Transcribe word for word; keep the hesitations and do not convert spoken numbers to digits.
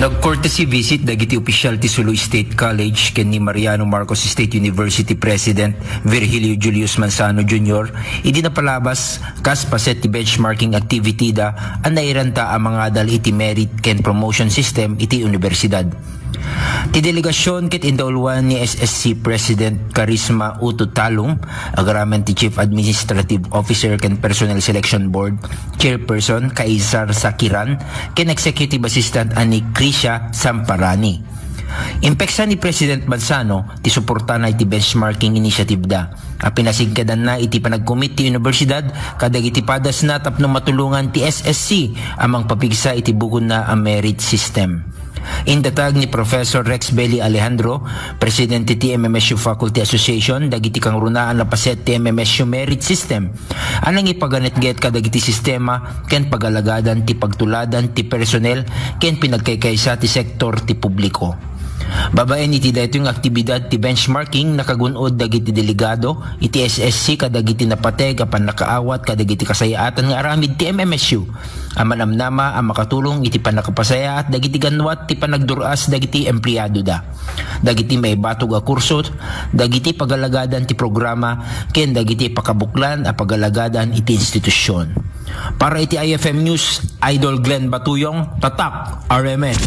Nag-courtesy visit dagiti opisyal ti Sulu State College ken ni Mariano Marcos State University President Virgilio Julius Manzano Junior idi napalabas kas paset ti benchmarking activity da a nairanta a mangadal iti merit ken promotion system iti universidad. Ti delegasyon ket indauluan ni S S C President Carisma Uto Talong, agraman ti Chief Administrative Officer ken Personnel Selection Board Chairperson Kaisar Sakiran, ken Executive Assistant a ni Krisha Samparani. Impeksa ni President Manzano ti suportana iti benchmarking initiative da, a pinasingkadanna iti panagkumit ti universidad kadagiti padasna tapno matulongan ti S S C a mangpapigsa iti bukonna a merit system. Indatag ni Professor Rex Belli Alejandro, Presidente ti M M S U Faculty Association, dagiti kangrunaan a paset ti M M S U Merit System a nangipaganetget kadagiti sistema ken pagalagadan ti pagtuladan ti personnel ken pinagkaykaysa ti sektor ti publiko. Babaen iti daytoy nga aktibidad ti benchmarking, nakagun-od dagiti delegado iti S S C kadagiti napateg a pannakaawat kadagiti kasayaatan nga aramid ti M M S U a manamnama a makatulong iti pannakapasayaat dagiti ganwat ti panagdur-as dagiti empleadoda, dagiti maibatog a kurso, dagiti pagalagadan ti programa, ken dagiti pakabuklan a pagalagadan iti institusyon. Para iti I F M News, Idol Glenn Batuyong, Tatak, R M N.